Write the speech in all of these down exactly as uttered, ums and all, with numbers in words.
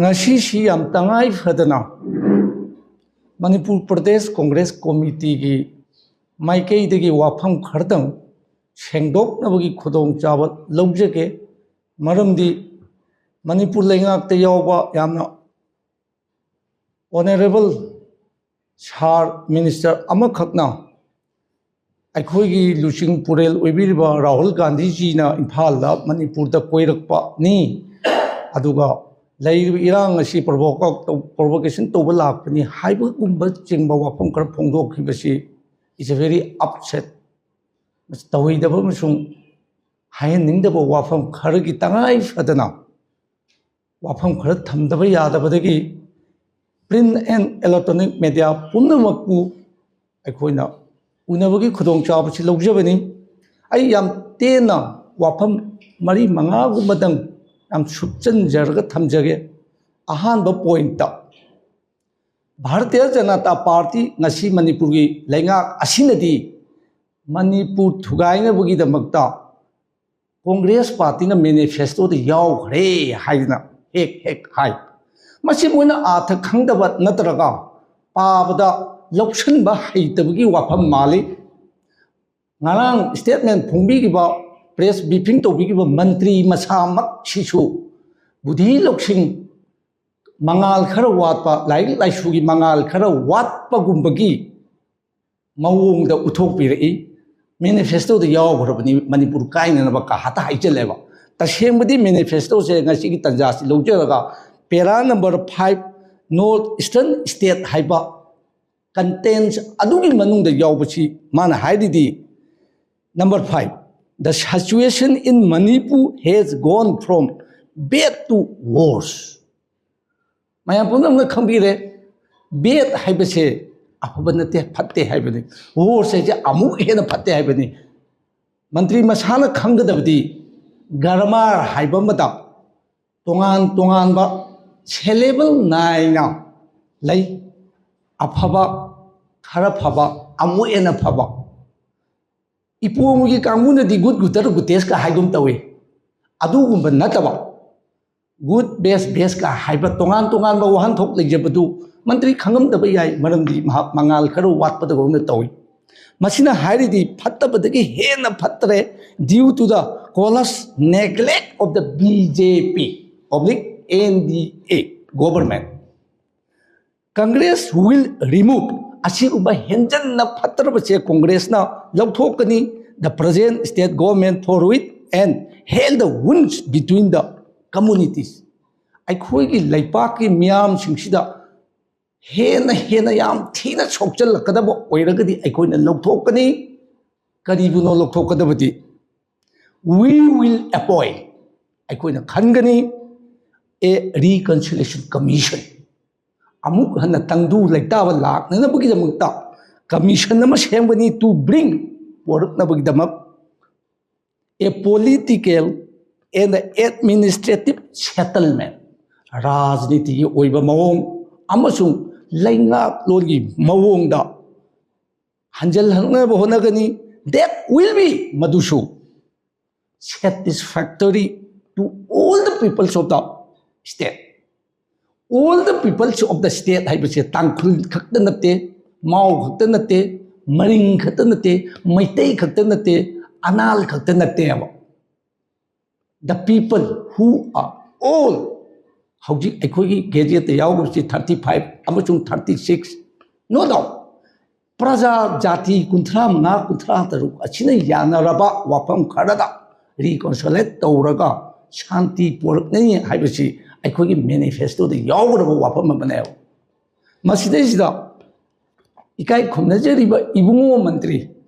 ꯉꯁꯤꯁꯤ ꯌꯥꯝ ꯇꯉꯥꯏ ꯐꯗꯅ ꯃꯅꯤꯄꯨꯔ ꯄ꯭ꯔꯗꯦꯁ ꯀꯣꯡꯒ꯭ꯔꯦꯁ ꯀꯣꯃꯤꯇꯤꯒꯤ ꯃꯥꯏꯀꯩꯗꯒꯤ ꯋꯥꯐꯝ ꯈꯔꯗꯪ ꯁꯦꯡꯗꯣꯛꯅꯕꯒꯤ ꯈꯨꯗꯣꯡꯆꯥꯕ ꯂꯧꯖꯒꯦ꯫ ꯃꯔꯝꯗꯤ ꯃꯅꯤꯄꯨꯔ ꯂꯩꯉꯥꯛꯇ ꯌꯥꯎꯕ ꯌꯥꯝꯅ ꯑꯣꯅꯔꯦꯕꯜ ꯁꯥꯔ ꯃꯤꯅꯤꯁꯇꯔ ꯑꯃꯈꯛꯅ ꯑꯩꯈꯣꯏꯒꯤ ꯂꯨꯆꯤꯡ ꯄꯨꯔꯦꯜ ꯑꯣꯏꯕꯤꯔꯤꯕ ꯔꯥꯍꯨꯜ ꯒꯥꯟꯙꯤꯖꯤꯅ ꯏꯝꯐꯥꯜꯗ, ꯃꯅꯤꯄꯨꯔꯗ ꯀꯣꯏꯔꯛꯄꯅꯤ, ꯑꯗꯨꯒ ꯂꯩꯔꯤꯕ ꯏꯔꯥꯡ ꯑꯁꯤ ꯄ꯭ꯔꯣꯚꯣꯀꯦꯁꯟ ꯇꯧꯕ ꯂꯥꯛꯄꯅꯤ ꯍꯥꯏꯕꯒꯨꯝꯕ ꯆꯤꯡꯕ ꯋꯥꯐꯝ ꯈꯔ ꯐꯣꯡꯗꯣꯛꯈꯤꯕꯁꯤ is a very upset, ꯇꯧꯍꯩꯗꯕ ꯑꯃꯁꯨꯡ ꯍꯥꯏꯍꯟꯅꯤꯡꯗꯕ ꯋꯥꯐꯝ ꯈꯔꯒꯤ ꯇꯉꯥꯏ ꯐꯗꯅ ꯋꯥꯐꯝ ꯈꯔ ꯊꯝꯗꯕ ꯌꯥꯗꯕꯗꯒꯤ print and electronic media ꯄꯨꯝꯅꯃꯛꯄꯨ ꯑꯩꯈꯣꯏꯅ ꯎꯅꯕꯒꯤ ꯈꯨꯗꯣꯡꯆꯥꯕꯁꯤ ꯂꯧꯖꯕꯅꯤ꯫ ꯑꯩ ꯌꯥꯝ ꯇꯦꯟꯅ ꯋꯥꯐꯝ ꯃꯔꯤ ꯃꯉꯥꯒꯨꯝꯕꯗꯪ ꯌꯥꯝ ꯁꯨꯞꯆꯟꯖꯔꯒ ꯊꯝꯖꯒꯦ꯫ ꯑꯍꯥꯟꯕ ꯄꯣꯏꯟꯠꯇ, ꯚꯥꯔꯇꯤꯌ ꯖꯅꯇꯥ ꯄꯥꯔꯇꯤ, ꯉꯁꯤ ꯃꯅꯤꯄꯨꯔꯒꯤ ꯂꯩꯉꯥꯛ ꯑꯁꯤꯅꯗꯤ ꯃꯅꯤꯄꯨꯔ ꯊꯨꯒꯥꯏꯅꯕꯒꯤꯗꯃꯛꯇ ꯀꯣꯡꯒ꯭ꯔꯦꯁ ꯄꯥꯔꯇꯤꯅ ꯃꯦꯅꯤꯐꯦꯁꯇꯣꯗ ꯌꯥꯎꯈ꯭ꯔꯦ ꯍꯥꯏꯗꯅ ꯍꯦꯛ ꯍꯦꯛ ꯍꯥꯏ꯫ ꯃꯁꯤ ꯃꯣꯏꯅ ꯑꯥꯔꯊ ꯈꯪꯗꯕ ꯅꯠꯇ꯭ꯔꯒ ꯄꯥꯕꯗ ꯂꯧꯁꯤꯟꯕ ꯍꯩꯇꯕꯒꯤ ꯋꯥꯐꯝ ꯃꯥꯜꯂꯤ꯫ ꯉꯔꯥꯡ ꯁ꯭ꯇꯦꯠꯃꯦꯟ ꯐꯣꯡꯕꯤꯈꯤꯕ, ꯄ꯭ꯔꯦꯁ ꯕ꯭ꯔꯤꯐꯤꯡ ꯇꯧꯕꯤꯈꯤꯕ ꯃꯟꯇ꯭ꯔꯤ ꯃꯁꯥꯃꯛꯁꯤꯁꯨ ꯕꯨꯙꯤ ꯂꯧꯁꯤꯡ, ꯃꯉꯥꯜ ꯈꯔ ꯋꯥꯠꯄ, ꯂꯥꯏꯔꯤꯛ ꯂꯥꯏꯁꯨꯒꯤ ꯃꯉꯥꯜ ꯈꯔ ꯋꯥꯠꯄꯒꯨꯝꯕꯒꯤ ꯃꯑꯣꯡꯗ ꯎꯠꯊꯣꯛꯄꯤꯔꯛꯏ꯫ ꯃꯦꯅꯤꯐꯦꯁꯇꯣꯗ ꯌꯥꯎꯈ꯭ꯔꯕꯅꯤ ꯃꯅꯤꯄꯨꯔ ꯀꯥꯏꯅꯅꯕ ꯀꯥ ꯍꯥꯇ ꯍꯥꯏꯖꯜꯂꯦꯕ꯫ ꯇꯁꯦꯡꯕꯗꯤ ꯃꯦꯅꯤꯐꯦꯁꯇꯣꯁꯦ ꯉꯁꯤꯒꯤ ꯇꯥꯟꯖꯥꯁꯤ ꯂꯧꯖꯔꯒ para number five, north eastern state ꯍꯥꯏꯕ ꯀꯟꯇꯦꯟꯁ ꯑꯗꯨꯒꯤ ꯃꯅꯨꯡꯗ ꯌꯥꯎꯕꯁꯤ ꯃꯥꯅ ꯍꯥꯏꯔꯤꯗꯤ, number five, the situation in Manipur has gone from bad to worse. ꯃꯌꯥꯝ ꯄꯨꯝꯅꯃꯛꯅ ꯈꯪꯕꯤꯔꯦ, ꯕꯦꯗ ꯍꯥꯏꯕꯁꯦ ꯑꯐꯕ ꯅꯠꯇꯦ, ꯐꯠꯇꯦ ꯍꯥꯏꯕꯅꯤ꯫ ꯋꯣꯔꯁ ꯍꯥꯏꯁꯦ ꯑꯃꯨꯛ ꯍꯦꯟꯅ ꯐꯠꯇꯦ ꯍꯥꯏꯕꯅꯤ꯫ ꯃꯟꯇ꯭ꯔꯤ ꯃꯁꯥꯅ ꯈꯪꯒꯗꯕꯗꯤ ꯒ꯭ꯔꯥꯃꯥꯔ ꯍꯥꯏꯕ ꯑꯃꯗ ꯇꯣꯉꯥꯟ ꯇꯣꯉꯥꯟꯕ ꯁꯦꯂꯦꯕꯜ ꯅꯥꯏꯅ ꯂꯩ꯫ ꯑꯐꯕ, ꯈꯔ ꯐꯕ, ꯑꯃꯨꯛ ꯍꯦꯟꯅ ꯐꯕ꯫ ꯏꯄꯣꯝꯒꯤ ꯀꯥꯡꯕꯨꯅꯗꯤ ꯒꯨꯗ, ꯒꯨꯇꯔ, ꯒꯨꯇꯦꯁꯀ ꯍꯥꯏꯒꯨꯝ ꯇꯧꯏ꯫ ꯑꯗꯨꯒꯨꯝꯕ ꯅꯠꯇꯕ, ꯒꯨꯗ ꯕꯦꯁ ꯕꯦꯁꯀ ꯍꯥꯏꯕ ꯇꯣꯉꯥꯟ ꯇꯣꯉꯥꯟꯕ ꯋꯥꯍꯟꯊꯣꯛ ꯂꯩꯖꯕꯗꯨ ꯃꯟꯇ꯭ꯔꯤ ꯈꯪꯉꯝꯗꯕ ꯌꯥꯏ, ꯃꯔꯝꯗꯤ ꯃꯍꯥꯛ ꯃꯉꯥꯜ ꯈꯔ ꯋꯥꯠꯄꯗꯧꯅ ꯇꯧꯏ꯫ ꯃꯁꯤꯅ ꯍꯥꯏꯔꯤꯗꯤ ꯐꯠꯇꯕꯗꯒꯤ ꯍꯦꯟꯅ ꯐꯠꯇ꯭ꯔꯦ, due to the callous neglect of the B J P oblique N D A government. Congress will remove, ꯑꯁꯤꯒꯨꯝꯕ ꯍꯦꯟꯖꯟꯅ ꯐꯠꯇ꯭ꯔꯕꯁꯦ ꯀꯣꯡꯒ꯭ꯔꯦꯁꯅ ꯂꯧꯊꯣꯛꯀꯅꯤ, the present state government for it and heal the wounds between the communities. ꯑꯩꯈꯣꯏꯒꯤ ꯂꯩꯄꯥꯛꯀꯤ ꯃꯤꯌꯥꯝꯁꯤꯡꯁꯤꯗ ꯍꯦꯟꯅ ꯍꯦꯟꯅ ꯌꯥꯝ ꯊꯤꯅ ꯁꯣꯛꯆꯜꯂꯛꯀꯗꯕ ꯑꯣꯏꯔꯒꯗꯤ ꯑꯩꯈꯣꯏꯅ ꯂꯧꯊꯣꯛꯀꯅꯤ꯫ ꯀꯔꯤꯕꯨꯅꯣ ꯂꯧꯊꯣꯛꯀꯗꯕꯗꯤ? We will appoint, ꯑꯩꯈꯣꯏꯅ ꯈꯟꯒꯅꯤ, a reconciliation commission. ꯑꯃꯨꯛ ꯍꯟꯅ ꯇꯪꯗꯨ ꯂꯩꯇꯥꯕ ꯂꯥꯛꯅꯅꯕꯒꯤꯗꯃꯛꯇ commission ꯑꯃ ꯁꯦꯝꯒꯅꯤ, to bring, ꯄꯣꯔꯛꯅꯕꯒꯤꯗꯃꯛ, a political and administrative settlement, ꯔꯥꯖꯅꯤꯇꯤꯒꯤ ꯑꯣꯏꯕ ꯃꯑꯣꯡ ꯑꯃꯁꯨꯡ ꯂꯩꯉꯥꯛꯂꯣꯟꯒꯤ ꯃꯑꯣꯡꯗ ꯍꯟꯖꯜꯍꯟꯅꯕ ꯍꯣꯠꯅꯒꯅꯤ, that will be, ꯃꯗꯨꯁꯨ satisfactory to all the peoples of the state. All the peoples of the state ꯍꯥꯏꯕꯁꯦ ꯇꯥꯡꯈꯨꯜ ꯈꯛꯇ ꯅꯠꯇꯦ, ꯃꯥꯎ ꯈꯛꯇ ꯅꯠꯇꯦ, ꯃꯔꯤꯡ ꯈꯛꯇ ꯅꯠꯇꯦ, ꯃꯩꯇꯩ ꯈꯛꯇ ꯅꯠꯇꯦ, ꯑꯅꯥꯜ ꯈꯛꯇ ꯅꯠꯇꯦꯕ꯫ The people who are all, ꯍꯧꯖꯤꯛ ꯑꯩꯈꯣꯏꯒꯤ ꯒꯦꯖꯦꯠꯇ ꯌꯥꯎꯔꯤꯕꯁꯤ thirty five ꯑꯃꯁꯨꯡ thirty six, no doubt, ꯄ꯭ꯔꯖꯥ ꯖꯥꯇꯤ ꯀꯨꯟꯊ꯭ꯔꯥ ꯃꯉꯥ, ꯀꯨꯟꯊ꯭ꯔꯥ ꯇꯔꯨꯛ ꯑꯁꯤꯅ ꯌꯥꯅꯔꯕ ꯋꯥꯐꯝ ꯈꯔꯗ reconciliate ꯇꯧꯔꯒ ꯁꯥꯟꯇꯤ ꯄꯣꯔꯛꯅꯤ ꯍꯥꯏꯕꯁꯤ ꯑꯩꯈꯣꯏꯒꯤ ꯃꯦꯅꯤꯐꯦꯁꯇꯣꯗ ꯌꯥꯎꯒꯗꯕ ꯋꯥꯐꯝ ꯑꯃꯅꯦꯕ꯫ ꯃꯁꯤꯗꯩꯁꯤꯗ ꯏꯀꯥꯏ ꯈꯨꯝꯅꯖꯔꯤꯕ ꯏꯕꯨꯡꯉꯣ ꯃꯟꯇ꯭ꯔꯤ,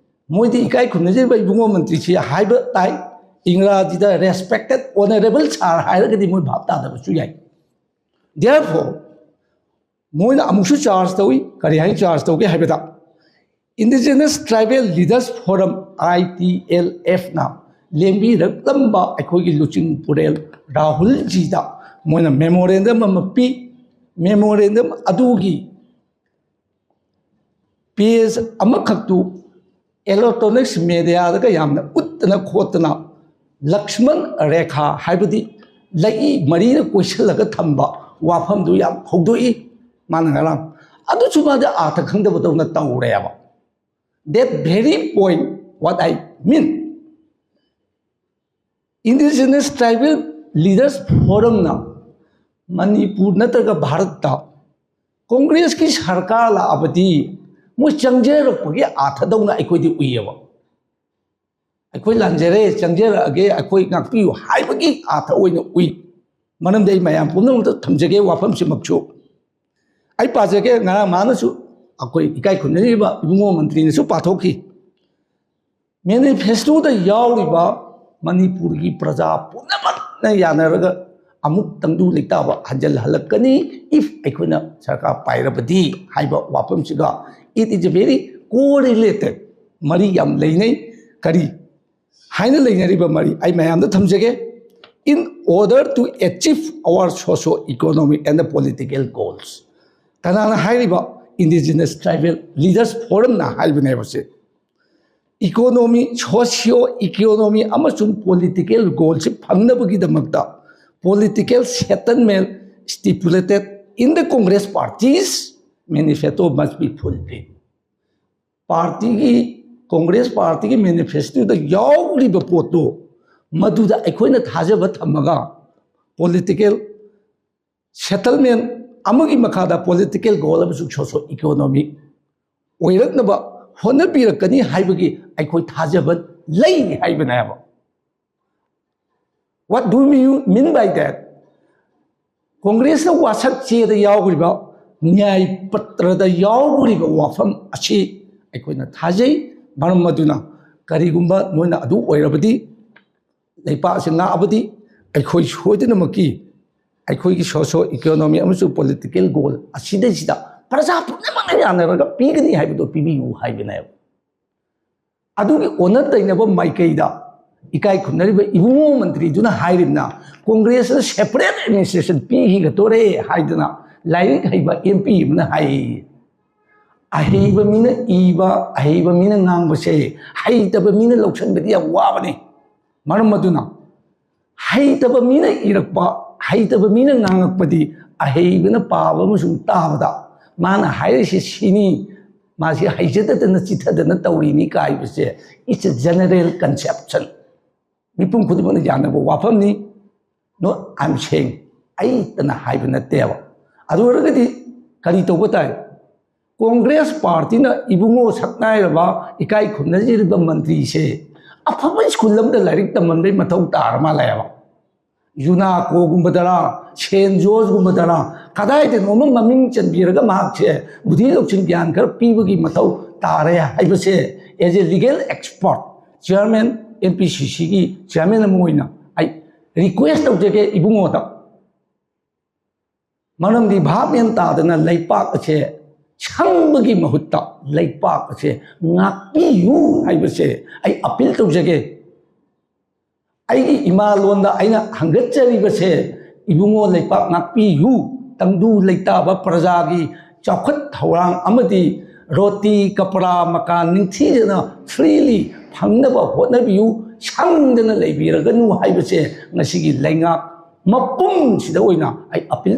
ꯃꯣꯏꯗꯤ ꯏꯀꯥꯏ ꯈꯨꯝꯅꯖꯔꯤꯕ ꯏꯕꯨꯡꯉꯣ ꯃꯟꯇ꯭ꯔꯤꯁꯤ ꯍꯥꯏꯕ ꯇꯥꯏ, ꯏꯪꯒ꯭ꯔꯥꯖꯤꯗ respected honourable sir ꯍꯥꯏꯔꯒꯗꯤ ꯃꯣꯏ ꯚꯥꯞ ꯇꯥꯗꯕꯁꯨ ꯌꯥꯏ꯫ Therefore, ꯃꯣꯏꯅ ꯑꯃꯨꯛꯁꯨ ꯆꯥꯔꯖ ꯇꯧꯏ꯫ ꯀꯔꯤ ꯍꯥꯏꯅ ꯆꯥꯔꯖ ꯇꯧꯒꯦ ꯍꯥꯏꯕꯗ, Indigenous Tribal Leaders Forum, I T L F ꯅ ꯂꯦꯡꯕꯤꯔꯛꯂꯝꯕ ꯑꯩꯈꯣꯏꯒꯤ ꯂꯨꯆꯤꯡ ꯄꯨꯔꯦꯜ ꯔꯥꯍꯨꯜꯖꯤꯗ ꯃꯣꯏꯅ ꯃꯦꯃꯣꯔꯦꯟꯗꯝ ꯑꯃ ꯄꯤ꯫ ꯃꯦꯃꯣꯔꯦꯟꯗꯝ ꯑꯗꯨꯒꯤ ꯄꯦꯖ ꯑꯃꯈꯛꯇꯨ ꯏꯂꯦꯛꯇ꯭ꯔꯣꯅꯤꯛꯁ ꯃꯦꯗꯤꯌꯥꯗꯒ ꯌꯥꯝꯅ ꯎꯠꯇꯅ ꯈꯣꯠꯇꯅ ꯂꯛꯁꯃꯟ ꯔꯦꯈꯥ, ꯍꯥꯏꯕꯗꯤ ꯂꯩ ꯃꯔꯤꯅ ꯀꯣꯏꯁꯤꯜꯂꯒ ꯊꯝꯕ ꯋꯥꯐꯝꯗꯨ ꯌꯥꯝ ꯍꯧꯗꯣꯛꯏ꯫ ꯃꯥꯅ ꯉꯔꯥꯡ ꯑꯗꯨꯁꯨ ꯃꯥꯗꯤ ꯑꯥꯔꯊ ꯈꯪꯗꯕꯗꯧꯅ ꯇꯧꯔꯦꯕ꯫ That very point what I mean. Indigenous Tribal Leaders Forumꯅ Manipur ꯅꯠꯇ꯭ꯔꯒ ꯚꯥꯔꯠꯇ ꯀꯣꯡꯒ꯭ꯔꯦꯁꯀꯤ ꯁꯔꯀꯥꯔ ꯂꯥꯛꯑꯕꯗꯤ ꯃꯣꯏ ꯆꯪꯖꯔꯛꯄꯒꯤ ꯑꯥꯊꯗꯧꯅ ꯑꯩꯈꯣꯏꯗꯤ ꯎꯏꯌꯦꯕ꯫ ꯑꯩꯈꯣꯏ ꯂꯥꯟꯖꯔꯦ, ꯆꯪꯖꯔꯛꯑꯒꯦ, ꯑꯩꯈꯣꯏ ꯉꯥꯛꯄꯤꯌꯨ ꯍꯥꯏꯕꯒꯤ ꯑꯥꯊ ꯑꯣꯏꯅ ꯎꯏ꯫ ꯃꯔꯝꯗꯤ ꯑꯩ ꯃꯌꯥꯝ ꯄꯨꯝꯅꯃꯛꯇ ꯊꯝꯖꯒꯦ ꯋꯥꯐꯝꯁꯤꯃꯛꯁꯨ꯫ ꯑꯩ ꯄꯥꯖꯒꯦ, ꯉꯔꯥꯡ ꯃꯥꯅꯁꯨ, ꯑꯩꯈꯣꯏ ꯏꯀꯥꯏ ꯈꯨꯝꯅꯔꯤꯕ ꯏꯕꯨꯡꯉꯣ ꯃꯟꯇ꯭ꯔꯤꯅꯁꯨ ꯄꯥꯊꯣꯛꯈꯤ꯫ ꯃꯦꯅꯤꯐꯦꯁꯇꯣꯗ ꯌꯥꯎꯔꯤꯕ ꯃꯅꯤꯄꯨꯔꯒꯤ ꯄ꯭ꯔꯖꯥ ꯄꯨꯝꯅꯃꯛꯅ ꯌꯥꯅꯔꯒ ꯑꯃꯨꯛ ꯇꯪꯗꯨ ꯂꯩꯇꯥꯕ ꯍꯟꯖꯤꯜꯍꯜꯂꯛꯀꯅꯤ, if ꯑꯩꯈꯣꯏꯅ ꯁꯔꯀꯥꯔ ꯄꯥꯏꯔꯕꯗꯤ ꯍꯥꯏꯕ ꯋꯥꯐꯝꯁꯤꯒ it is a very correlated, ꯃꯔꯤ ꯌꯥꯝ ꯂꯩꯅꯩ꯫ ꯀꯔꯤ ꯍꯥꯏꯅ ꯂꯩꯅꯔꯤꯕ ꯃꯔꯤ ꯑꯩ ꯃꯌꯥꯝꯗ ꯊꯝꯖꯒꯦ꯫ In order to achieve our socio economic and political goals, ꯀꯅꯥꯅ ꯍꯥꯏꯔꯤꯕ? Indigenous Tribal Leaders Forumꯅ ꯍꯥꯏꯕꯅꯦꯕ ꯁꯤ꯫ Economy, socio economy ꯑꯃꯁꯨꯡ political goalꯁꯤ ꯐꯪꯅꯕꯒꯤꯗꯃꯛꯇ political settlement stipulated in the Congress party's manifesto must be fulfilled. ꯄꯥꯔꯇꯤꯒꯤ, ꯀꯣꯡꯒ꯭ꯔꯦꯁ ꯄꯥꯔꯇꯤꯒꯤ ꯃꯦꯅꯤꯐꯦꯁꯇꯣꯗ ꯌꯥꯎꯔꯤꯕ ꯄꯣꯠꯇꯨ ꯃꯗꯨꯗ ꯑꯩꯈꯣꯏꯅ ꯊꯥꯖꯕ ꯊꯝꯃꯒ political settlement ꯑꯃꯒꯤ ꯃꯈꯥꯗ political goal ꯑꯃꯁꯨꯡ socio economic ꯑꯣꯏꯔꯛꯅꯕ ꯍꯣꯠꯅꯕꯤꯔꯛꯀꯅꯤ ꯍꯥꯏꯕꯒꯤ ꯑꯩꯈꯣꯏ ꯊꯥꯖꯕ ꯂꯩ ꯍꯥꯏꯕꯅꯦꯕ꯫ What do you mean by that? ꯀꯣꯡꯒ꯭ꯔꯦꯁꯅ ꯋꯥꯁꯛ ꯆꯦꯗ ꯌꯥꯎꯔꯤꯕ ꯅ꯭ꯌꯥꯏ ꯄꯇ꯭ꯔꯗ ꯌꯥꯎꯔꯤꯕ ꯋꯥꯐꯝ ꯑꯁꯤ ꯑꯩꯈꯣꯏꯅ ꯊꯥꯖꯩ꯫ ꯃꯔꯝ ꯑꯗꯨꯅ ꯀꯔꯤꯒꯨꯝꯕ ꯅꯣꯏꯅ ꯑꯗꯨ ꯑꯣꯏꯔꯕꯗꯤ, ꯂꯩꯄꯥꯛ ꯑꯁꯤ ꯉꯥꯛꯑꯕꯗꯤ, ꯑꯩꯈꯣꯏ ꯁꯣꯏꯗꯅꯃꯛꯀꯤ ꯑꯩꯈꯣꯏꯒꯤ socio economy ꯑꯃꯁꯨꯡ political goal ꯑꯁꯤꯗꯩꯁꯤꯗ ꯄ꯭ꯔꯖꯥ ꯄꯨꯝꯅꯃꯛꯅ ꯌꯥꯅꯔꯒ ꯄꯤꯒꯅꯤ ꯍꯥꯏꯕꯗꯣ ꯄꯤꯕꯤꯌꯨ ꯍꯥꯏꯕꯅꯦꯕ꯫ ꯑꯗꯨꯒꯤ ꯑꯣꯟꯅ ꯇꯩꯅꯕ ꯃꯥꯏꯀꯩꯗ ꯏꯀꯥꯏ ꯈꯨꯝꯅꯔꯤꯕ ꯏꯕꯨꯡꯉꯣ ꯃꯟꯇ꯭ꯔꯤꯗꯨꯅ ꯍꯥꯏꯔꯤꯕꯅ ꯀꯣꯡꯒ꯭ꯔꯦꯁꯅ separate administration ꯄꯤꯈꯤꯒꯗꯣꯔꯦ ꯍꯥꯏꯗꯅ ꯂꯥꯏꯔꯤꯛ ꯍꯩꯕ M P ꯑꯃꯅ ꯍꯥꯏ꯫ ꯑꯍꯩꯕ ꯃꯤꯅ ꯏꯕ, ꯑꯍꯩꯕ ꯃꯤꯅ ꯉꯥꯡꯕꯁꯦ ꯍꯩꯇꯕ ꯃꯤꯅ ꯂꯧꯁꯟꯕꯗꯤ ꯌꯥꯝ ꯋꯥꯕꯅꯤ꯫ ꯃꯔꯝ ꯑꯗꯨꯅ ꯍꯩꯇꯕ ꯃꯤꯅ ꯏꯔꯛꯄ, ꯍꯩꯇꯕ ꯃꯤꯅ ꯉꯥꯡꯉꯛꯄꯗꯤ ꯑꯍꯩꯕꯅ ꯄꯥꯕ ꯑꯃꯁꯨꯡ ꯇꯥꯕꯗ ꯃꯥꯅ ꯍꯥꯏꯔꯤꯁꯤ ꯁꯤꯅꯤ, ꯃꯥꯁꯤ ꯍꯩꯖꯗꯗꯅ ꯆꯤꯊꯗꯅ ꯇꯧꯔꯤꯅꯤ ꯀꯥꯏꯕꯁꯦ, it's a general conception. ꯃꯤꯄꯨꯝ ꯈꯨꯗꯤꯡꯃꯛꯅ ꯌꯥꯅꯕ ꯋꯥꯐꯝꯅꯤ꯫ No, I'm saying, ꯑꯩꯇꯅ ꯍꯥꯏꯕ ꯅꯠꯇꯦꯕ꯫ ꯑꯗꯨ ꯑꯣꯏꯔꯒꯗꯤ ꯀꯔꯤ ꯇꯧꯕ ꯇꯥꯏ? ꯀꯣꯡꯒ꯭ꯔꯦꯁ ꯄꯥꯔꯇꯤꯅ ꯏꯕꯨꯡꯉꯣ ꯁꯛꯅꯥꯏꯔꯕ, ꯏꯀꯥꯏ ꯈꯨꯝꯅꯖꯔꯤꯕ ꯃꯟꯇ꯭ꯔꯤꯁꯦ ꯑꯐꯕ ꯁ꯭ꯀꯨꯜ ꯑꯃꯗ ꯂꯥꯏꯔꯤꯛ ꯇꯝꯍꯟꯕꯩ ꯃꯊꯧ ꯇꯥꯔ ꯃꯥꯜꯂꯦꯕ꯫ ꯌꯨꯅꯥꯀꯣꯒꯨꯝꯕꯗꯔ, ꯁꯦꯟ ꯖꯣꯔꯖꯒꯨꯝꯕꯗꯔ, ꯀꯗꯥꯏꯗꯅꯣꯃ ꯃꯃꯤꯡ ꯆꯟꯕꯤꯔꯒ ꯃꯍꯥꯛꯁꯦ ꯕꯨꯙꯤ ꯂꯧꯁꯤꯡ ꯒ꯭ꯌꯥꯟ ꯈꯔ ꯄꯤꯕꯒꯤ ꯃꯊꯧ ꯇꯥꯔꯦ ꯍꯥꯏꯕꯁꯦ, as a legal expert, chairman, M P C C ꯒꯤ chairman ꯑꯃ ꯑꯣꯏꯅ ꯑꯩ request ꯇꯧꯖꯒꯦ ꯏꯕꯨꯡꯉꯣꯗ꯫ ꯃꯔꯝꯗꯤ ꯚꯥꯞ ꯃꯦꯟ ꯇꯥꯗꯅ ꯂꯩꯄꯥꯛ ꯑꯁꯦ ꯁꯪꯕꯒꯤ ꯃꯍꯨꯠꯇ ꯂꯩꯄꯥꯛ ꯑꯁꯦ ꯉꯥꯛꯄꯤꯌꯨ ꯍꯥꯏꯕꯁꯦ ꯑꯩ appeal ꯇꯧꯖꯒꯦ꯫ ꯑꯩꯒꯤ ꯏꯃꯥ ꯂꯣꯟꯗ ꯑꯩꯅ ꯍꯪꯒꯠꯆꯔꯤꯕꯁꯦ, ꯏꯕꯨꯡꯉꯣ ꯂꯩꯄꯥꯛ ꯉꯥꯛꯄꯤꯌꯨ, ꯇꯪꯗꯨ ꯂꯩꯇꯥꯕ ꯄ꯭ꯔꯖꯥꯒꯤ ꯆꯥꯎꯈꯠ ꯊꯧꯔꯥꯡ ꯑꯃꯗꯤ ꯔꯣꯇꯤ, ꯀꯄꯔꯥ, ꯃꯀꯥꯟ ꯅꯤꯡꯊꯤꯖꯅ freely ꯐꯪꯅꯕ ꯍꯣꯠꯅꯕꯤꯌꯨ, ꯁꯪꯗꯅ ꯂꯩꯕꯤꯔꯒꯅꯨ ꯍꯥꯏꯕꯁꯦ ꯉꯁꯤꯒꯤ ꯂꯩꯉꯥꯛ ꯃꯄꯨꯝꯁꯤꯗ ꯑꯣꯏꯅ ꯑꯩ appeal